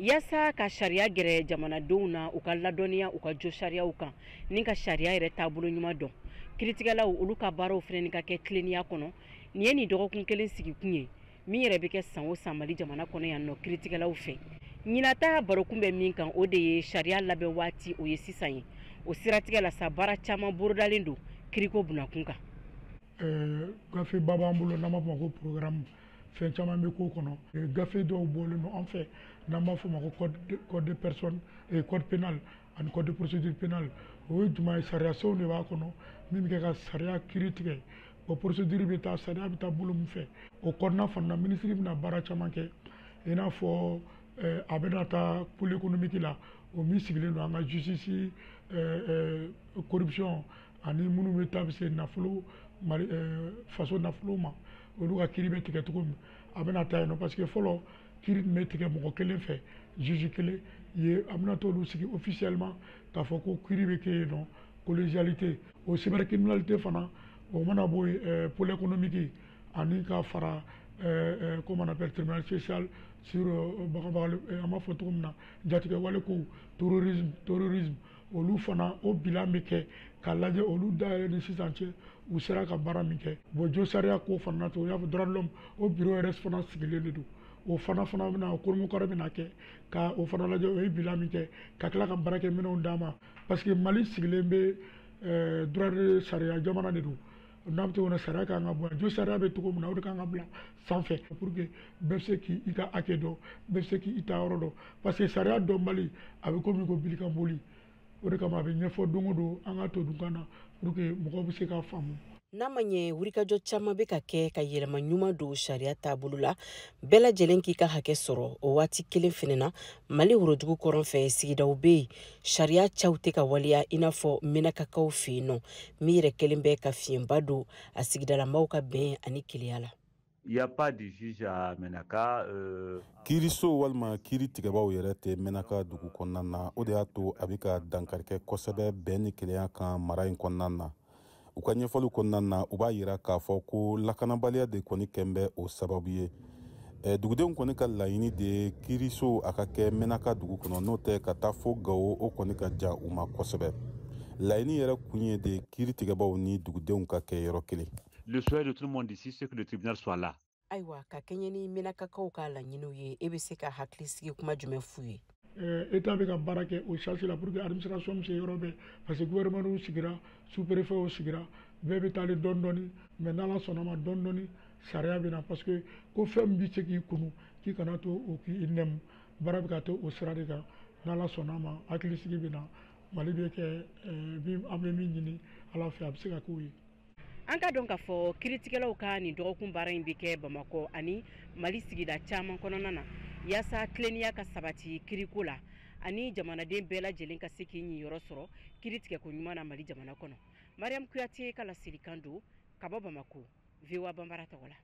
Yaasa ka sariya gɛrɛ jamanadenw na, u ka ladɔnniya u ka jo sariyaw kan ni ka sariya yɛrɛ taabolo ɲuman dɔn, kiiritigɛlaw olu ka baaraw fana ka kɛ tilennenya kɔnɔ. Nin ye nin dɔgɔkun kelen sigikun ye min yɛrɛ bɛ kɛ san o san Mali jamana kɔnɔ yan nɔ kiiritigɛlaw fɛ. Ɲinata barokun bɛ min kan, o de ye sariya labɛn waati, o ye sisan ye. O siratigɛ la sa, baara caman bolodalen don kiriko bunakun kan. Gafe ba b'an bolo n'an b'a fɔ ma ko programme. Fɛn caman bɛ k'o kɔnɔ. Gafe dɔw bɔlen don an fɛ n'an b'a fɔ ma ko code de personne et code pénal ani code de procédure pénale. O ye jumɛn ye? Sariyasenw de b'a kɔnɔ min bɛ kɛ ka sariya kiiri tigɛ. O procédure bɛ taa, sariya bɛ taa bolo min fɛ, o kɔnɔna fana na, minisiri bɛna baara caman kɛ, i n'a fɔ a bɛna taa pôle économique la, o min sigilen don an ka justice, corruption ani minnu bɛ taa bɛ se nafolo Mali faso nafolo ma, olu ka kiiri bɛ tigɛ cogo min, a bɛna taa yen nɔ. Parce que fɔlɔ, kiiri tun bɛ tigɛ mɔgɔ kelen fɛ, juge kelen ye. A bɛna t'olu sigi officiellement k'a fɔ ko kiiri bɛ kɛ yen nɔ, collégialité. O cybercriminalité fana, o mana bɔ yen, pôle économique ani ka fara, comment on appelle, tribunal spécial sur bagabagali, an b'a fɔ cogo min na, jatigɛwale kow, terrorisme, olu fana, o bilan bɛ kɛ k'a lajɛ olu dayɛlɛ ni sisan cɛ, u sera ka baara min kɛ. Bon, jo sariya ko fana na, i y'a fɔ droit de l'homme, o bureau yɛrɛ fana sigilen de don. O fana bɛna, o kurumukɔrɔ bɛna kɛ ka o fana lajɛ, o ye bilan min kɛ, ka tila ka baarakɛminɛnw d'a ma, parce que Mali sigilen bɛ droit de sariya jamana de don. N'a bɛ cogo min na, sariya kan ka bɔ, jo sariya bɛ cogo min na, o de kan ka bila sanfɛ pour que bɛɛ bɛ se k'i ka hakɛ dɔn, bɛɛ bɛ se k'i ta yɔrɔ dɔn, parce que sariya dɔnbali, a bɛ komi ko bilikan boli. O de kama a bɛ ɲɛfɔ don o don, an ka to dunkan na pour que mɔgɔw bɛ se k'a faamu. N'a ma ɲɛ, wulikajɔ caman bɛ ka kɛ ka yɛlɛma ɲuman don sariya taabolo la, bɛɛ lajɛlen k'i ka hakɛ sɔrɔ. O waati kelen fana na, Mali worodugu kɔrɔn fɛ, sigidaw bɛ yen, sariya caw tɛ ka waleya, i n'a fɔ Menakakaw fɛ yen nɔ, min yɛrɛ kelen bɛ ka fiɲɛba don a sigidalamaw ka bɛn ani keleya la. Il n'y a pas de juge à Menaka. Kiiriso walima kiiri tigɛbaw yɛrɛ tɛ Menaka dugu kɔnɔna na. O de y'a to a bɛ ka dankarikɛ kosɛbɛ bɛn ni kelenya kan mara in kɔnɔna na. U ka ɲɛfɔliw kɔnɔna na, u b'a yira k'a fɔ ko lakanabaliya de kɔni kɛn bɛ o sababu ye. Dugudenw kɔni ka laɲini de ye kiiriso a ka kɛ Menaka dugu kɔnɔ, n'o tɛ ka taa fo Gawo, o kɔni ka jan u ma kosɛbɛ. Laɲini yɛrɛ kun ye de kiiri tigɛbaw ni dugudenw ka kɛ yɔrɔ kelen. Le souhait de tout le monde ici, c'est que le tribunal soit là. Ayiwa, ka kɛɲɛ ni Menakakaw ka laɲiniw ye, e bɛ se ka hakilisigi kuma jumɛn f'u ye? État bɛ ka baara kɛ o sens la pour que administration bɛ se yɔrɔ bɛɛ, parce que gouvernement sigira, sous préfet sigira, bɛɛ bɛ taalen dɔɔni dɔɔni. Mais n'Ala sɔnna ma, dɔɔni dɔɔni sariya bɛ na, parce que ko fɛn min bɛ se k'i kunu, k'i kana to o k'i nɛmu. Baara bɛ ka to o sira de kan. N'Ala sɔnna ma, hakilisigi bɛ na, Mali bɛ kɛ an bɛ min ɲini Ala fɛ, a bɛ se ka k'o ye. An ka dɔn k'a fɔ kiiritigɛlaw ka nin dɔgɔkun baara in bɛ kɛ Bamakɔ ani Mali sigida caman kɔnɔna na, yaasa tilennenya ka sabati kiriko la ani jamanaden bɛɛ lajɛlen ka se k'i ɲiyɔrɔ sɔrɔ kiiri tigɛko ɲuman na Mali jamana kɔnɔ. Mariam Kuyate ka laselikan don ka bɔ Bamako, VOA Banbara tɔgɔ la.